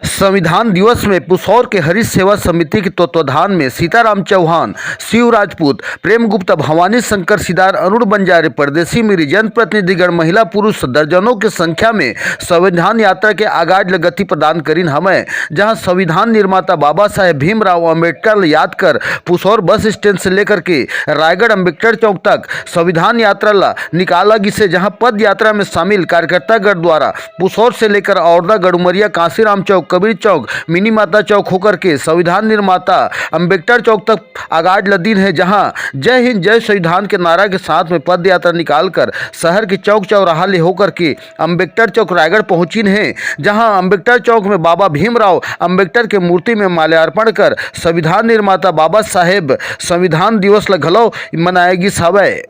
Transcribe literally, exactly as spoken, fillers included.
संविधान दिवस में पुसौर के हरित सेवा समिति के तत्वाधान में सीताराम चौहान, शिव राजपूत, प्रेम गुप्ता, भवानी शंकर सिदार, अरुण बंजारे, परदेसी मिरी, जनप्रतिनिधिगण, महिला पुरुष दर्जनों के संख्या में संविधान यात्रा के आगाज ल गति प्रदान करिन हवय, जहां संविधान निर्माता बाबा साहेब भीमराव अंबेडकर ल याद कर पुसौर बस स्टैंड से लेकर के रायगढ़ अंबेडकर चौक तक संविधान यात्रा ला निकाला गिसे, जहां पद यात्रा में शामिल कार्यकर्तागण द्वारा पुसौर से लेकर औरदा, गड़ुमरिया, कांसीराम चौक, कबीर चौक, मिनी माता चौक होकर के संविधान निर्माता अंबेडकर चौक तक आगाज ल दीन हे, जहां जय हिंद, जय संविधान के नारा के साथ में पद यात्रा निकालकर शहर के चौक चौराहा ले होकर के अंबेडकर चौक रायगढ़ पहुंचिन हे, जहां अंबेडकर चौक में बाबा भीमराव अंबेडकर के मूर्ति में माल्यार्पण कर संविधान निर्माता बाबा साहेब संविधान दिवस ल घलो मनाए गिस हवय।